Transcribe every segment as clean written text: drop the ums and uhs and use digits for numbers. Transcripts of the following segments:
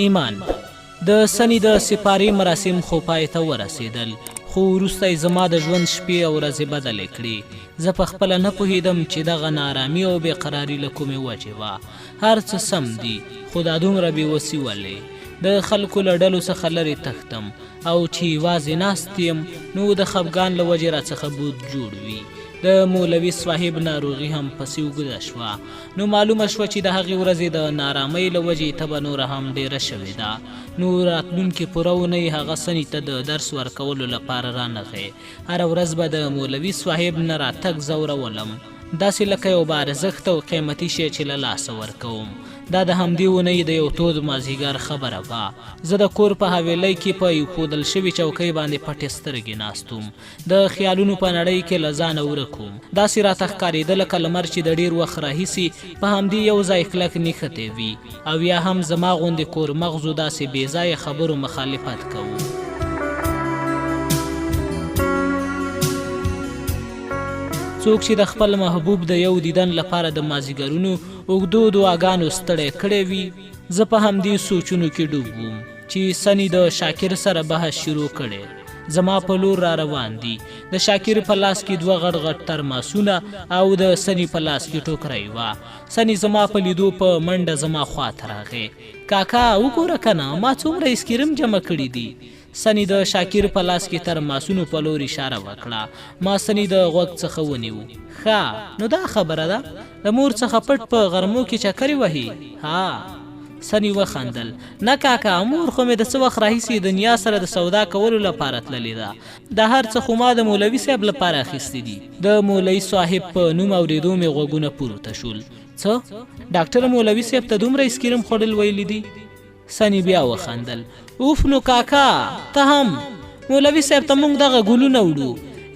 ایمان د سني د سپارې مراسم خو پای ته ورسېدل، خو وروسته یې زما د ژوند شپې او ورځې بدلې کړې. زه په خپله نه پوهېدم چې دغه ناارامي او بې قراري له کومې وجې وه. هر څه سم دي، خو دا دومره بې وسي ولې؟ د خلکو له ډلو څخه لرې تښتم او چې یوازې ناست یم، نو د خفګان له وجې راڅخه بود جوړ وي. د مولوي صاحب ناروغي هم پسې اوږده شوه. نو معلومه شوه چې د هغې ورځې د نارامۍ له وجې تبه نوره هم ډېره شوې ده. نو راتلونکې پوره اونۍ هغه سني ته د درس ورکولو لپاره رانغی. هره ورځ به د مولوي صاحب نه راتګ ځورولم. داسې لکه یو با ارزښته او قیمتي شی چې له لاسه ورکوم. دا د همدې اونۍ د یو تود مازیګر خبره وه. زه د کور په حویلۍ کې په ایښودل شوې چوکۍ باندې پټې سترګې ناست وم. د خیالونو په نړۍ کې له ځانه ورک وم. داسې راته ښکارېده لکه لمر چې د ډېر وخت راهیسې په همدې یو ځای کلک نښتی وي او یا هم زما غوندې کور مغزو داسې بې ځایه خبرو مخالفت کوو. څوک چې د خپل محبوب د یو دیدن لپاره د مازیګرونو اوږدو دعاګانو ستړی کړی وي، زه په همدې سوچونو کې ډوب وم چې سني د شاکر سره بحث شروع کړی. زما په لور را روان دي. د شاکر په لاس کې دوه غټ غټ ترماسونه او د سني په لاس کې ټوکرۍ وه. سني زما په لیدو په منډه زما خوا ته راغی. کاکا وګوره کنه ما څومره ایسکریم جمع کړي دي. سني د شاکر په لاس کې ترماسونو په لور اشاره وکړه. ما سني د غوږ څخه ونیو. ښه نو دا خبره ده؟ د مور څخه پټ په غرمو کې چکرې وهي؟ ها. سني وخندل. نه کاکا، مور خو مې د څه وخت راهیسې د نیا سره د سودا کولو لپاره تللې ده. دا هر څه خو ما د مولوي صاحب لپاره اخیستي دي. د مولوي صاحب په نوم اورېدو مې غوږونه پورته شول. څه؟ ډاکټر مولوي صاحب ته دومره ایسکریم خوړل ویلي دي؟ سني بیا وخندل. اوف نو کاکا، ته هم! مولوي صاحب ته موږ دغه ګلونه وړو.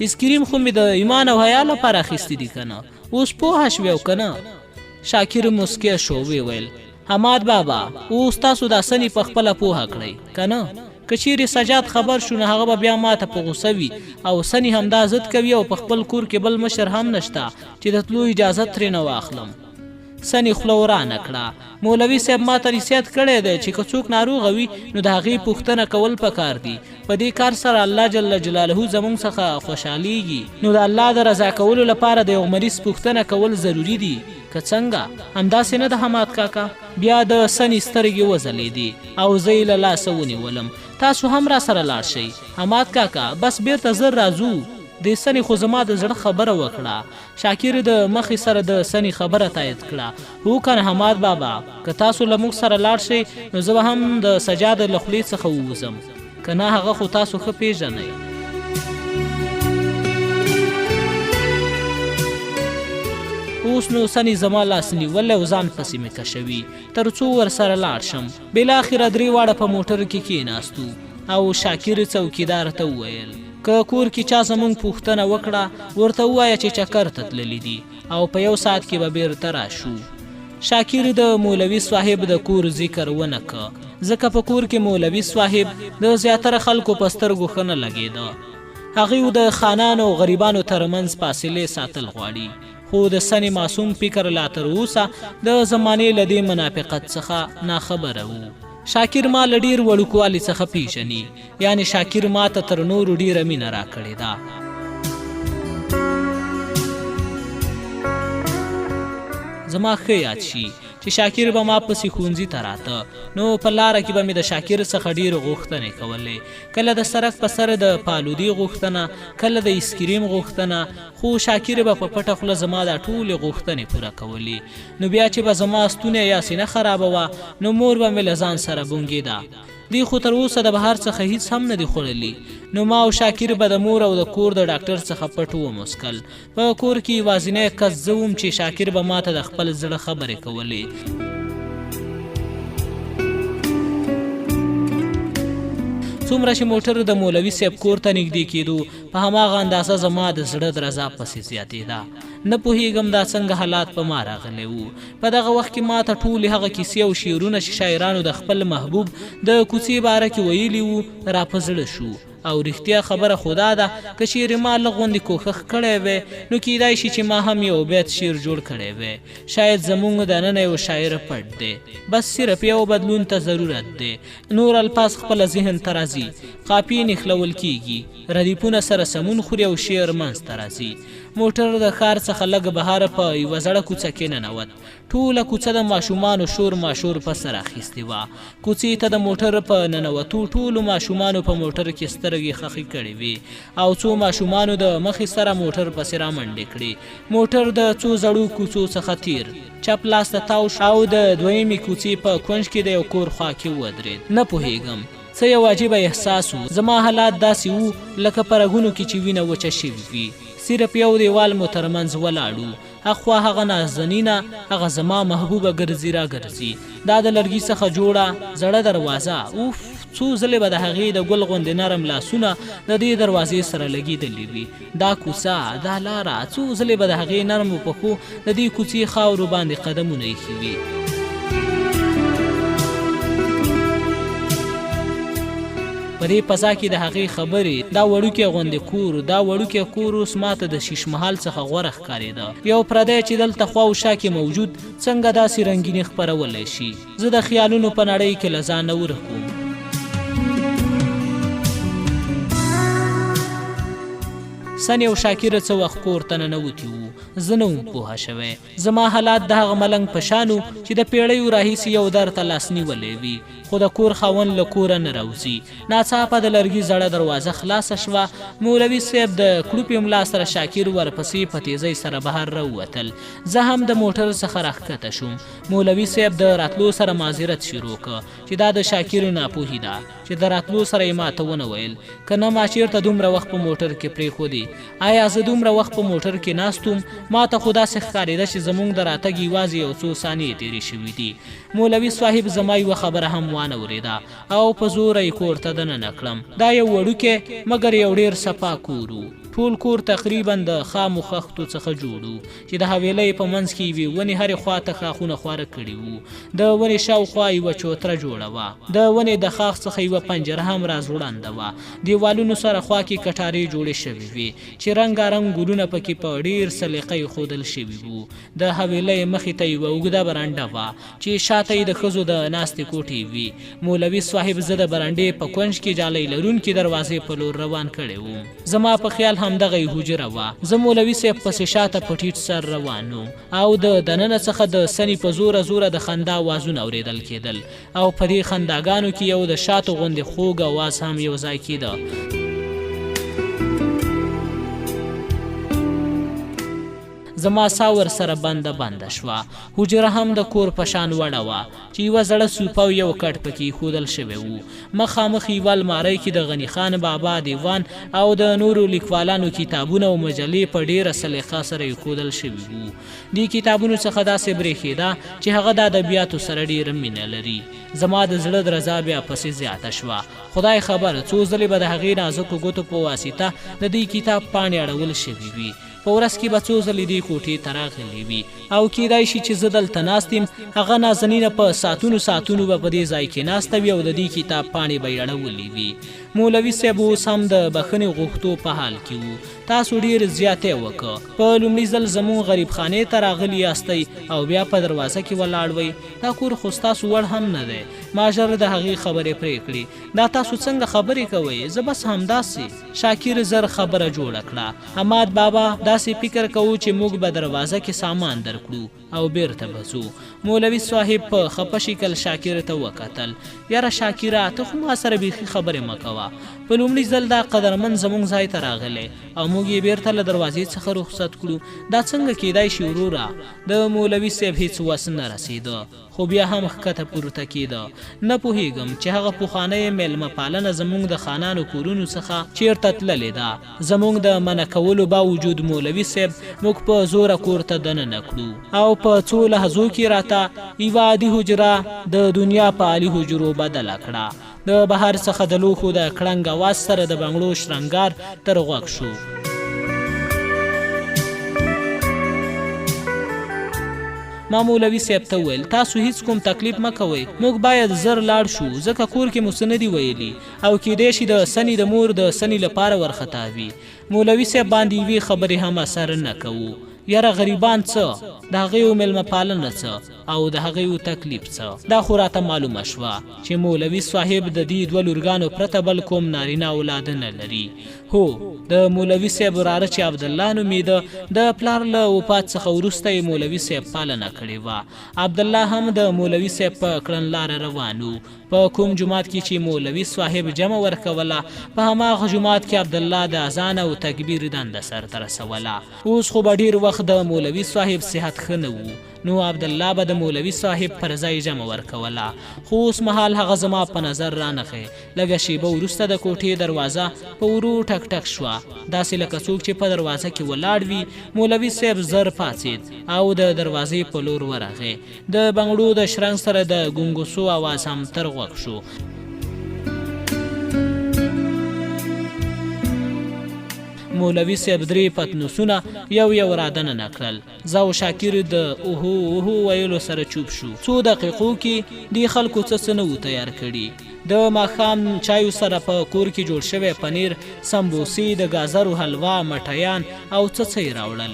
ایسکریم خو مې د ایمان او حیا لپاره اخیستي دي که نه؟ اوس پوه شوې او که نه؟ شاکر موسکی شو، ویې ویل، حماد بابا، اوس تاسو دا سني په خپله پوهه کړئ، که نه؟ که چیرې سجاد خبر شو نو هغه به بیا ماته په غوسه وي او سني همدا ضد کوي او په خپل کور کې بل مشر هم نشته چې د تلو اجازه ترېنه واخلم. سني خوله ورانه کړه. مولوي صاحب ماته نصیحت کړی دی چې که څوک ناروغه وي نو د هغې پوښتنه کول پکار دي. په دې کار سره الله جل جلاله زمونږ څخه خوشحالیږي. نو د الله د رضا کولو لپاره د یو مریض پوښتنه کول ضروري دي که څنګه؟ همداسې نه ده حماد کاکا؟ بیا د سني سترګې وځلېدې او زه یې له لاسه ونیولم. تاسو هم راسره لاړ شئ حماد کاکا، بس بیرته زر راځو. دې سني خو زما د زړه خبره وکړه. شاکر د مخې سره د سني خبره تایید کړه، هو کنه حماد بابا، که تاسو له موږ سره لاړ شئ نو زه به هم د سجاد له خولې څخه ووځم، که نه هغه خو تاسو ښه پېژنئ. اوس نو سني زما لاس نیولی او ځان پسې مې کشوي تر څو ورسره لاړ شم. بالاخره درې واړه په موټر کې کېناستو او شاکر څوکیدار ته وویل، که کور کې چا زمونږ پوښتنه وکړه ورته ووایه چې چکر ته تللي دي او په یو ساعت کې به بیرته راشو. شاکر د مولوي صاحب د کور ذکر ونه که ځکه په کور کې مولوي صاحب د زیاتره خلکو په سترګو ښه نه لګېده. هغوی د خانانو او غریبانو ترمنځ فاصلې ساتل غواړي خو د سنې معصوم فکر لا تر اوسه د زمانې له دې منافقت څخه ناخبره وو. شاکر ما له ډېر وړوکوالي څخه پېژني یعنې شاکر ما ته تر نورو ډېره مینه راکړې ده. زما ښه یاد شي چې شاکر به ما پسې ښوونځي ته راته نو په لاره کې به مې د شاکر څخه ډېرې غوښتنې کولې، کله د سرک په سر د پالودې غوښتنه، کله د ایسکریم غوښتنه، خو شاکر به په پټه خوله زما دا ټولې غوښتنې پوره کولې. نو بیا چې به زما ستونی یا سینه خرابه وه نو مور به مې له ځان سره بونګېده. دې خو تر اوسه د بهر څخه هیڅ هم نه دي خوړلي. نو ما او شاکر به د مور او د کور د ډاکټر څخه پټ وموسکل. په کور کې یوازینی کس زه وم چې شاکر به ماته د خپل زړه خبرې کولې. څومره چې موټر د مولوي صاحب کور ته نږدې کېدو په هماغه اندازه زما د زړه درزا پسې زیاتېده. نه پوهېږم دا څنګه حالات په ما راغلی وو. په دغه وخت کې ماته ټولې هغه کیسې او شعرونه چې شاعرانو د خپل محبوب د کوڅې باره کې ویلي وو را په زړه شو. او رښتیا خبره خو دا ده که چیرې ما لږ غوندې کوښښ کړی وی نو کیدای شي چې ما هم یو بیت شعر جوړ کړی وی. شاید زمونږ دننه یو شاعر پټ دی. بس صرف یو بدلون ته ضرورت دی. نور الفاظ خپله ذهن ته راځي، قافیې نښلول کیږي، ردیفونه سره سمون خوري او شعر منځ ته راځي. موټر د ښار څخه لږ بهر په یوه زړه کوڅه کې ننوت. ټوله کوڅه د ماشومانو شور ماشور په سر اخیستې وه. کوڅې ته د موټر په ننوتو ټولو ماشومانو په موټر کې سترګې خښې کړې وې او څو ماشومانو د مخې سره موټر پسې رامنډې کړې. موټر د څو زړو کوڅو څخه تیر، چپ لاس ته تاو شو او د دویمې کوڅې په کونج کې د یو کور خوا کې ودرید. نه پوهیږم څه یو عجیبه احساس و. زما حالات داسې وو لکه په رګونو کې چې وینه وچه شوې وي. صرف یو دیوال مو ترمنځ ولاړ و. اخوا هغه نازنینه، هغه زما محبوبه ګرځي راګرځي. دا د لرګي څخه جوړه، زړه دروازه، اوف! څو ځلې به د هغې د ګل غوندې نرم لاسونه د دې دروازې سره لګېدلي وي. دا کوڅه، دا لاره، څو ځلې به د هغې نرمو پښو د دې کوڅې خاورو باندې قدمونه ایښي وي. په دې فضا کې د هغې خبرې، دا وړوکی غوندې کور، دا وړوکی کور اوس ماته د شیش محل څخه غوره ښکارېده. یو پردی چې دلته خواوشا کې موجود، څنګه داسې رنګیني خپرولی شي؟ زه د خیالونو په نړۍ کې له ځانه ورک وم. سني او شاکر څه وخت کور ته ننوتي وو، زه نه وم پوه شوی. زما حالات د هغه ملنګ په شان وو چې د پېړیو راهیسې یو در ته لاس نیولی وي، خو د کور خاوند له کوره نه راوځي. ناڅاپه د لرګي زړه دروازه خلاصه شوه، مولوي صیب د کړوپې ملا سره شاکر ورپسې په تېزۍ سره بهر راووتل. زه هم د موټر څخه راښکته شوم. مولوي صیب د راتلو سره معذرت شروع که چې دا د شاکر ناپوهي ده چې د راتلو سره یې ماته ونه ویل، که نه ما چېرته دومره وخت په موټر کې پرېښودې. ایا زه دومره وخت په موټر کې ناست وم؟ ماته خو داسې ښکارېده چې زمونږ د راتګ یوازې یو څو ثانیې تېرې شوې دي. مولوي صاحب زما یوه خبره هم وانه ورېده او په زوره یې کور ته دننه کړم. دا یو وړوکی مګر یو ډېر صفا کور و. ټول کور تقریباً د خامو خښتو څخه جوړ و چې د حویلۍ په منځ کې یوې ونې هرې خوا ته ښاخونه خواره کړي وو. د ونې شاوخوا یوه چوتره جوړه وه. د ونې د ښاخ څخه یوه پنجره هم راځوړنده وه. دیوالونو سره خوا کې کټارې جوړې شوې وې چې رنګا رنګ ګلونه پکې په ډېر سلیقه ایښودل شوي وو. د حویلۍ مخې ته یوه اوږده برنډه وه چې شاته یې د ښځو د ناستې کوټې وي. مولوي صاحب زه د برنډې په کونج کې جالۍ لرونکې دروازې په لور روان کړی وم. زما په خیال همدغه یې حجره وه. زه مولوي صاحب پسې شاته په ټیټ سر روان وم او د دننه څخه د سني په زوره زوره د خندا اوازونه اورېدل کېدل او په دې خنداګانو کې یو د شاتو غوندې خوږ اواز هم یو ځای کېده. زما سا ورسره بنده بنده شوه. حجره هم د کور په شان وړه وه چې یوه زړه سوپه او یو کټ پکې ایښودل شوی و. مخامخ یوه المارۍ کې د غني خان بابا دیوان او د نورو لیکوالانو کتابونه او مجلې په ډېره سلیقه سره ایښودل شوي وو. دې کتابونو څخه داسې برېښېده چې هغه د ادبیاتو سره ډېره مینه لري. زما د زړه درزا بیا پسې زیاته شوه. خدای خبر څو ځلې به د هغې نازکو ګوتو په واسطه د دې کتاب پاڼې اړول شوې وي. په ورځ کې به څو ځلې دې کوټې ته راغلې وي او کیدای شي چې زه دلته ناست یم، هغه نازنینه په ساعتونو ساعتونو به په دې ځای کې ناسته وي او د دې کتاب پاڼې به یې اړولې وي. مولوي صاحب اوس هم د بښنې غوښتو په حال کې و. تاسو ډېر زیاتی وکړ. په لومړي ځل زموږ غریب خانې ته راغلي یاستئ او بیا په دروازه کې ولاړ وئ. دا کور خو ستاسو وړ هم نه دی. ما ژر د هغې خبرې پرې کړې. دا تاسو څنګه خبرې کوئ؟ زه بس همداسې. شاکر زر خبره جوړه کړه. حماد بابا داسې فکر کوو چې موږ به دروازه کې سامان درکړو او بیرته به ځو. مولوي صاحب په خپه شکل شاکر ته وکتل. یاره شاکره ته خو ما سره بیخي خبرې مه کوه. په لومړي ځل دا قدرمن زموږ ځای ته راغلی او موږ یې بیرته له دروازې څخه رخصت کړو. دا څنګه کیدای شي وروره؟ د مولوي صاحب هیڅ وس نه رسیده. خو بیا هم ښکته پورته کېده. نه پوهېږم چې هغه پخوانۍ مېلمه پالنه زمونږ د خانانو کورونو څخه چېرته تللې ده. زمونږ د منع کولو باوجود مولوي صیب موږ په زوره کور ته دننه کړو او په څو لحظو کې راته یوه عادي حجره د دنیا په عالي حجرو بدله کړه. د بهر څخه د لوښو د کړنګ اواز سره د بنګړو شرنګار تر غوږ شو. ما مولوي صیب ته وویل، تاسو هیڅ کوم تکلیف مه کوئ، موږ باید زر لاړ شو، ځکه کور کې مو څه نه دي ویلي او کیدای شي د سني د مور د سني لپاره ورخطا وي. مولوي صیب باندې یوې خبرې هم اثر نه کوو. یاره غریبان څه، د هغیو میلمه پالنه څه او د هغیو تکلیف څه. دا خو راته معلومه شوه چې مولوي صاحب د دې دوه لورګانو پرته بل کوم نارینه اولاد نه لري. هو، د مولوي صیب وراره چې عبدالله نومېده، د پلار له وفات څخه وروسته یې مولوي صیب پالنه کړې وه. عبدالله هم د مولوي صیب په کړنلاره روان و. په کوم جومات کې چې مولوي صاحب جمع ورکوله، په هماغه جومات کې عبدالله د اذان او تکبیر دنده سرته رسوله. اوس خو به ډېر وخت د مولوي صاحب صحت ښه نه و، نو عبدالله به د مولوي صاحب پر ځای جمع ورکوله، خو اوس مهال هغه زما په نظر رانغی. لږه شېبه وروسته د کوټې دروازه په ورو ټک ټک شوه، داسې لکه څوک چې په دروازه کې ولاړ وي. مولوي صاحب زر پاڅېد او د دروازې په لور ورغی. د بنګړو د شرنګ سره د ګنګوسو اواز هم تر غوږ شو. مولوي صاحب درې پتنوسونه یو یو را دننه کړل. زه او شاکر د اوهو اوهو ویلو سره چوپ شو. څو دقیقو کې دې خلکو څه څه نه وو تیار کړي. د ماښام چایو سره په کور کې جوړ شوی پنیر، سمبوسې، د ګازرو حلوا، مټیان او څه څه یې راوړل.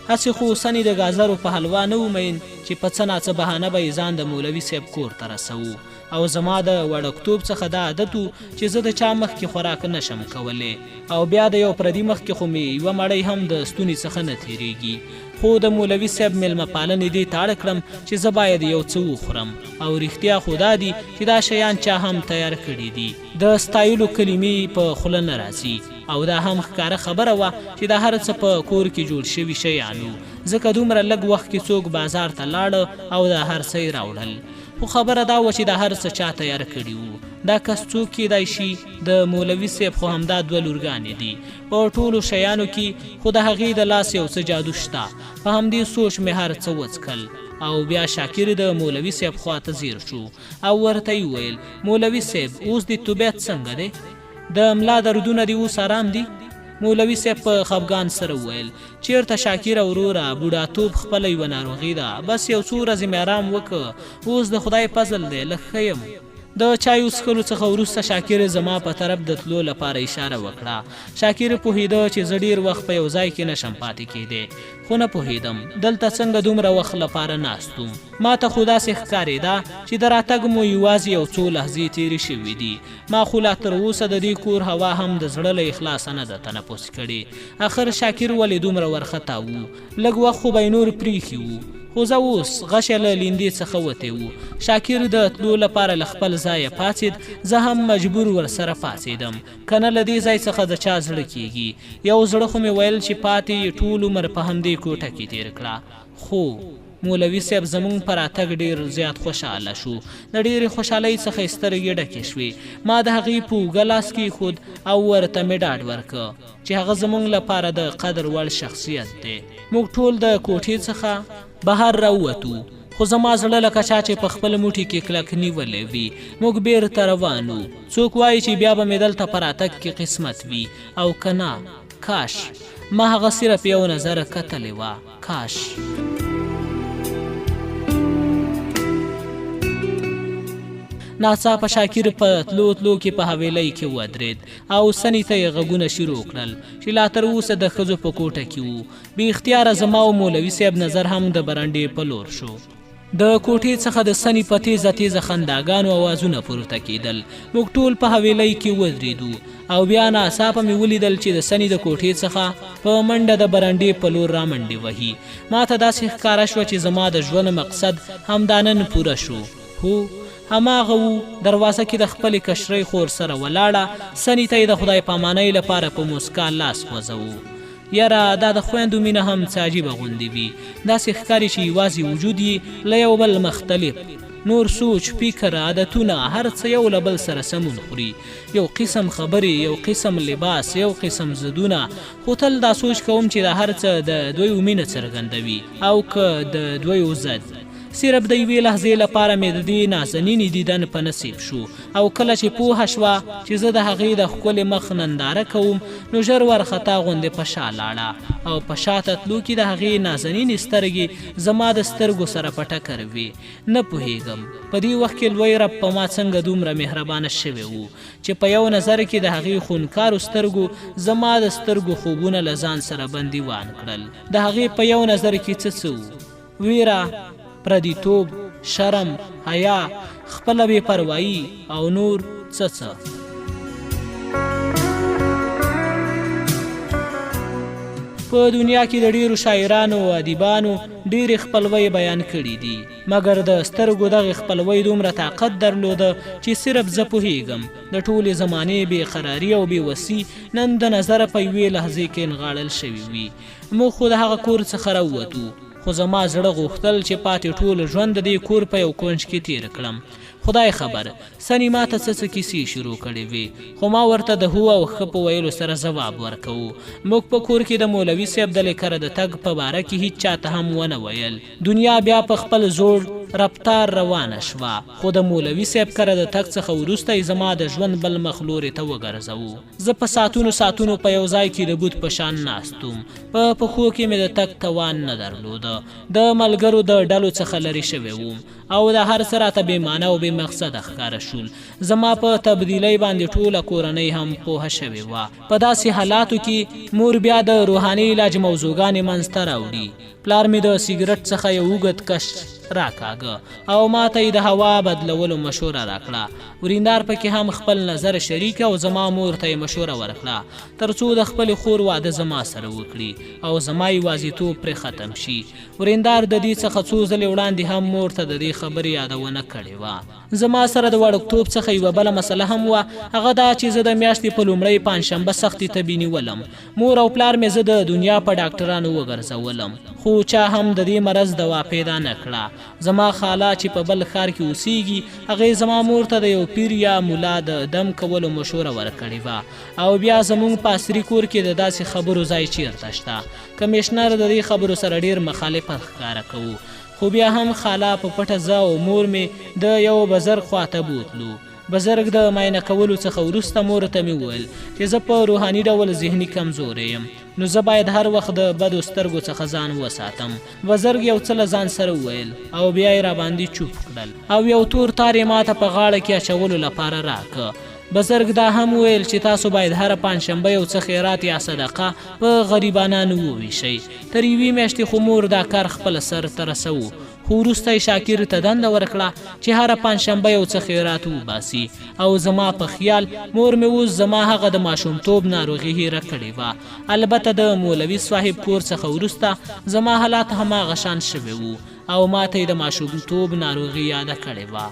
هسې خو سني د ګازرو په حلوا نه و مین چې په څه ناڅه بهانه به یې ځان د مولوي صیب کور ته رسوو او زما د وړکتوب څخه دا عادت و چې زه د چا مخکې خوراک نه شم کولی او بیا د یو پردي مخکې خو مې یوه مړۍ هم د ستوني څخه نه تیریږي خو د مولوي صیب میلمه پالنې دې ته اړ کړم چې زه باید یو څه وخورم او رښتیا خو دا دي چې دا شیان چا هم تیار کړي دي د ستایلو کلمې په خوله نه راځي او دا هم ښکاره خبره وه چې دا هر څه په کور کې جوړ شوي شیان وو ځکه دومره لږ وخت کې څوک بازار ته لاړه او دا هر څه یې راوړل خو خبره دا وه چې دا هر څه چا تیار کړي وو؟ دا کس څوک کیدای شي؟ د مولوي صیب خو همدا دوه لورګانې دي په ټولو شیانو کې خو د هغې د لاس یو څه جادو شته په همدې سوچ مې هر څه وڅکل او بیا شاکر د مولوي صیب خواته ځیر شو او ورته یې وویل، مولوي صیب اوس دې طبیعت څنګه دی؟ د ملا دردونه دې اوس ارام دي؟ مولوي صیب په خفګان سره وویل، چېرته شاکره وروره، بوډاتوب خپله یوه ناروغي ده، بس یو څو ورځې مې ارام وکړ، اوس د خدای فضل دی، لږ ښه یم. د چایو څښلو څخه وروسته شاکر زما په طرف د تلو لپاره اشاره وکړه. شاکر پوهېده چې زه ډېر وخت په یو ځای کې نه شم پاتې کېدی، خو نه پوهېدم دلته څنګه دومره وخت لپاره ناست وم. ماته خو داسې ښکارېده چې د راتګ مو یوازې یو څو لحظې تېرې شوې دي. ما خو لا تر اوسه د دې کور هوا هم د زړه له اخلاصه نه ده تنفس کړې. اخر شاکر ولې دومره ورخطا و؟ لږ وخت خو به یې نور پرېښي و. خو ځه اوس غشی له لیندې څخه وتی و. شاکر د تلو لپاره له خپل ځایه پاڅېد، زه هم مجبور ورسره پاڅېدم. که نه له دې ځای څخه د چا زړه کېږي. یو زړه خو مې ویل چې پاتې یې ټول عمر په همدې کوټه کې تېر کړه. خو. مولوي صاحب زمونږ په راتګ ډېر زیات خوشحاله شو. د ډېرې خوشحالۍ څخه یې سترګې ډکې شوې. ما د هغې په اوږه لاس کېښود او ورته مې ډاډ ورکړ چې هغه زمونږ لپاره د قدر وړ شخصیت دی. موږ ټول د کوټې څخه بهر راووتو، خو زما زړه لکه چا چې په خپل موټي کې کلک نیولی وي. موږ بېرته روان وو. څوک وایي چې بیا به مې دلته په راتګ کې قسمت وي او که نه؟ کاش! ما هغه صرف یو نظر کتلې وه. کاش! ناڅاپه شاکر په تلو تلو کې په حویلۍ کې ودرید او سنی ته یې غږونه شروع کړل چې لا تر اوسه د ښځو په کوټه کې وو. بې اختیاره زما او مولوي صاحب نظر هم د برنډې په لور شو. د کوټې څخه د سني په تیزه تیزه خنداګانو اوازونه پورته کیدل. موږ ټول په حویلۍ کې ودریدو او بیا ناڅاپه مې ولیدل چې د سني د کوټې څخه په منډه د برنډې په لور رامنډې وهي. ماته داسې ښکاره شوه چې زما د ژوند مقصد همدا نن پوره شو. هو، هماغه وو، دروازه کې د خپلې کشرۍ خور سره ولاړه، سني ته یې د خدای پامانۍ لپاره په موسکا لاس خوځوو. یاره دا د خویندو مینه هم څه عجیبه غوندې وي، داسې ښکاري چې یوازې وجود یې له یو بل مختلف، نور سوچ، فکر، عادتونه، هر څه یو له بل سره سمون خوري. یو قسم خبرې، یو قسم لباس، یو قسم ضدونه، خو تل دا سوچ کوم چې دا هر څه د دویو مینه څرګندوي او که د دویو ضد؟ صرف د یوې لحظې لپاره مې د دې نازنینې دیدن په نصیب شو او کله چې پوهه شوه چې زه د هغې د ښکلې مخ ننداره کوم نو ژر وارخطا غوندې په شا لاړه او په شاته تلو کې د هغې نازنینې سترګې زما د سترګو سره په ټکر وې. نه پوهېږم په دې وخت کې لوی رب په ما څنګه دومره مهربانه شوی و چې په یو نظر کې د هغې خونکارو سترګو زما د سترګو خوبونه له ځان سره بندیوان کړل. د هغې په یو نظر کې څه څه وو؟ ویره، پردیتوب، شرم، حیا، خپله بې پروایي او نور څه څه. په دنیا کې د ډیرو شاعرانو او ادیبانو ډیرې خپلوۍ بیان کړې دي، مګر د سترګو دغې خپلوۍ دومره طاقت درلوده چې صرف زه پوهیږم د ټولې زمانې بې قراري او بې وسي نن د نظر په یوې لحظې کې نغاړل شوې وي. موږ خو د هغه کور څخه راووتو، خو زما زړه غوښتل چې پاتې ټول ژوند د دې کور په یو کونج کې تېر کړم. خدای خبر، سني ماته څه څه کیسې شروع کړې وې، خو ما ورته د هو او ښه په ویلو سره ځواب ورکوو. موږ په کور کې د مولوي صیب د لیکره د تګ په باره کې هیچا ته هم ونه ویل. دنیا بیا په خپل زوړ رفتار روانه شوه، خو د مولوي صیب کره د تګ څخه وروسته یې زما د ژوند بل مخ لورې ته وګرځوو. زه په ساعتونو ساعتونو په یو ځای کې د بت په شان ناست وم. په پښو کې مې د تګ توان نه درلود. د ملګرو د ډلو څخه لرې شوی وم او دا هر څه راته بې معنی او بې مقصده ښکاره شول. زما په تبدیلۍ باندې ټوله کورنۍ هم پوهه شوې وه. په داسې حالاتو کې مور بیا د روحاني علاج موضوعګانې منځ ته راوړي. پلار مې د سیګرټ څخه یو اوږد کش راکاږه او ماته یې د هوا بدلولو مشوره راکړه. وریندار پکې هم خپل نظر شریک او زما مور ته یې مشوره ورکړه ترڅو د خپلې خور واده زما سره وکړي او زما یوازیتوب پرې ختم شي. وریندار د دې څخه څو ځلې وړاندې هم مور ته د دې خبرې یادونه کړې وه. زما سره د وړوکتوب څخه یوه بله مسله هم وه، هغه دا چې زه د میاشتې په لومړۍ پنجشنبه سختې تبې نیولم. مور او پلار مې زه د دنیا په ډاکټرانو وګرځولم، خو چا هم د دې مرض دوا پیدا نه کړه. زما خاله چې په بل ښار کې اوسیږي، هغې زما مور ته د یو پیر یا ملا د دم کولو مشوره ورکړې وه او بیا زمونږ په عصري کور کې د داسې خبرو ځای چیرته شته؟ کمشنر د دې خبرو سره ډیر مخالفت ښکاره کوو، خو بیا هم خاله په پټه زه او مور مې د یو بزرګ خواته بوتلو. بزرګ د معاینه کولو څخه وروسته مور ته مې وویل چې زه په روحاني ډول ذهني کمزوری یم، نو زه باید هر وخت د بدو سترګو څخه ځان وساتم. بزرګ یو څه له ځان سره وویل او بیا یې راباندې چوپ کړل او یو تور تار یې ماته په غاړه کې اچولو لپاره راکه. بزرګ دا هم وویل چې تاسو باید هره پنجشنبه یو څه خیرات یا صدقه په غریبانانو وویشئ. تر یوې میاشتې خو مور دا کار خپله سر ته رسوو، خو وروسته یې شاکر ته دنده ورکړه چې هره پنجشنبه یو څه خیرات وباسي او زما په خیال مور مې اوس زما هغه د ماشومتوب ناروغي هیره کړې وه. البته د مولوي صاحب کور څخه وروسته زما حالات هماغه شان شوی وو او ماته یې د ماشومتوب ناروغي یاده کړې وه.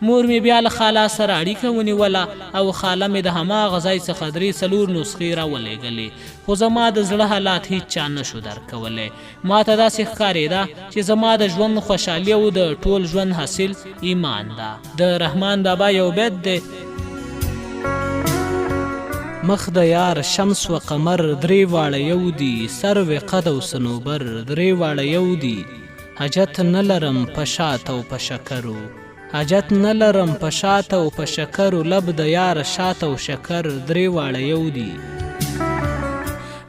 مور مې بیا له خاله سره اړیکه ونیوله او خاله مې د هماغه ځای څخه درې څلور نسخې راولېږلې، خو زما د زړه حالات هیچا نه شو درک کولی. ماته داسې ښکارېده چې زما د ژوند خوشحالي او د ټول ژوند حاصل ایمان ده. د رحمان بابا یو بیت دی. مخ د یار شمس و قمر درې واړه یو دي، سرو قد او صنوبر درې واړه یو دي. حاجت نه لرم په شات او په شکرو. حاجت نه لرم په شات او په شکرو لب د یار شات او شکر درې واړه یو دي.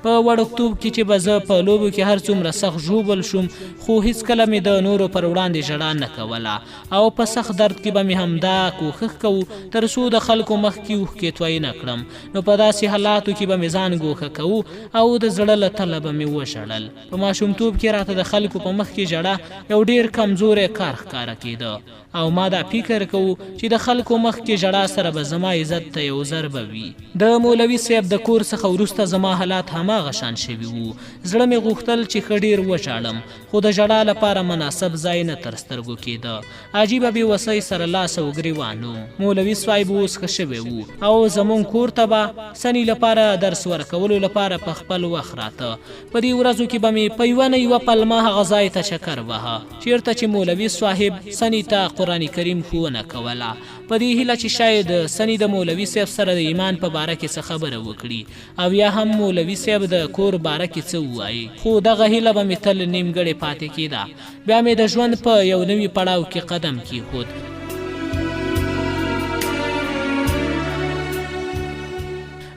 په وړوکتوب کې چې به زه په لوبو کې هر څومره سخت ژوبل شوم خو هیڅکله مې د نورو پر وړاندې ژړا نه کوله او په سخت درد کې به مې همدا کوښښ کوو تر څو د خلکو مخ کې اوښکې توی نه کړم نو په داسې حالاتو کې به مې ځان ګوښه کوو او د زړه له تله به مې وژړل. په ماشومتوب کې راته د خلکو په مخ کې ژړا یو ډیر کمزوری کار ښکاره کېده او ما دا فکر کوو چې د خلکو مخ کې ژړا سره به زما عزت ته یو ضربه وي. د مولوي صیب د کور څخه وروسته زما حالات هماغه شان شوي وو. زړه مې غوښتل چې ښه ډیر وژاړم خو د ژړا لپاره مناسب ځای نه تر سترګو کېده. عجیبه بې وسۍ سره لاس او ګریوان وم. مولوي صاحب اوس ښه شوی وو او زمونږ کور ته به سني لپاره درس ورکولو لپاره په خپل وخت راته. په دې ورځو کې به مې په یوه نه یوه پلمه هغه ځای ته چکر واهه چیرته چې مولوي صاحب سني ته قرآن. قرآن کریم ښوونه کوله، په دې هیله چې شاید سني د مولوي صیب سره د ایمان په باره کې څه خبره وکړي او یا هم مولوي صیب د کور باره کې څه ووایي، خو دغه هیله به مې تل نیمګړې پاتې کېده. بیا مې د ژوند په یو نوي پړاو کې قدم کیښود.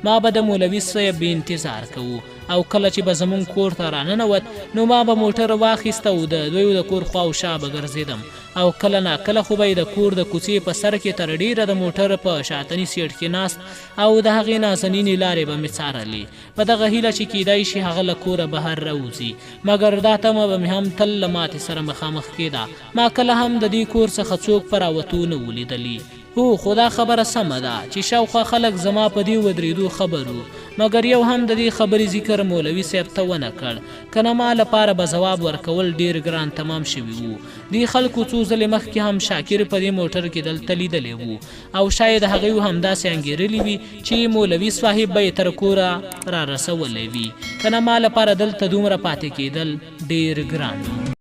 ما به د مولوي صیب انتظار کوو او کله چې به زمونږ کور ته راننوت نو ما به موټر واخیست او د دوی د کور خواوشا به ګرځېدم او کله نا کله خو به یې د کور د کوڅې په سر کې تر ډېره د موټر په شاتني سیټ کې ناست او د هغې نازنینې لارې به مې څارلې په دغه هیله چې کیدای شي هغه له کوره بهر راوځي، مګر دا تمه به مې هم تل له ماتې سره مخامخ کیده. ما کله هم د دې کور څخه څوک په راوتو نه وو لیدلي. هو، خو دا خبره سمه ده چې شاوخوا خلک زما په دې ودریدو خبر وو، مګر یو هم د دې خبرې ذکر مولوي صاحب ته ونه کړ، کنه ما لپاره به ځواب ورکول ډیر ګران تمام شوي وو. دې خلکو څو ځلې مخکې هم شاکر په دې موټر کې دلته لیدلی وو او شاید هغوی همداسې انګېرلي وي چې مولوي صاحب به یې تر کوره را رسولی وي، کنه ما لپاره دلته دومره پاتې کېدل ډېر ګران وو.